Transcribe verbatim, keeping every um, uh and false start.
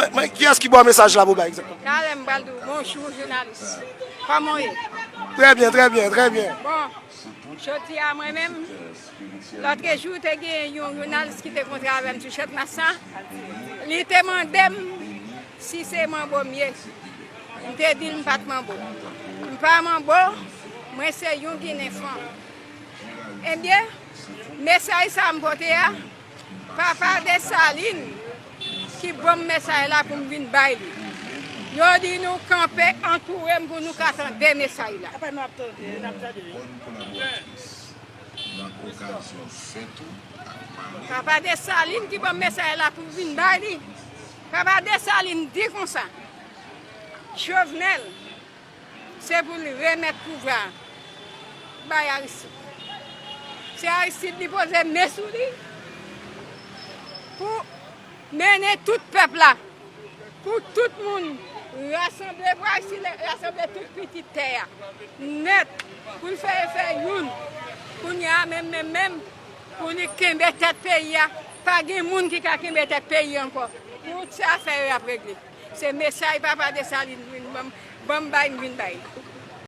Mwen, kiyès ki ba w mesaj la pou bay egzakteman? Talè m pral di w bonjou jounalis. Kòman w ye? Trè byen, trè byen, trè byen. Bon, jodi a mwen menm, lòtrejou te gen yon jounalis ki te kontre avè m sou Chantmas la. Li te mande m si se manbo m ye. M te di l m pa t manbo. M pa manbo, mwen se yon Ginen fanm. Ebyen, mesaj sa m pote a, Papa Desalin ki ban m mesaj la pou m vin bay li. Yo di nou kanpe antoure m pou nou ka tande mesaj la. Apa nou ap tande, n ap tande wi. Papa Desalin ki ban m mesaj la pou m vin bay li. Papa Desalin di konsa, Jovenel, se pou l remèt pouvwa a bay Aristide. Se Aristide li poze men sou li pou mennen tout pèp la, pou tout moun rasanble, pou Aristide rasanble tout pitit tè a nèt, pou l fè yo fè youn. Kounye a menm, menm, menm, pou li kenbe tèt peyi a, pa gen moun ki ka kenbe tèt peyi ankò. Tout se afè yo y ap regle. Se mesaj papa Desalin vin ban m, ban m bay, m vin bay.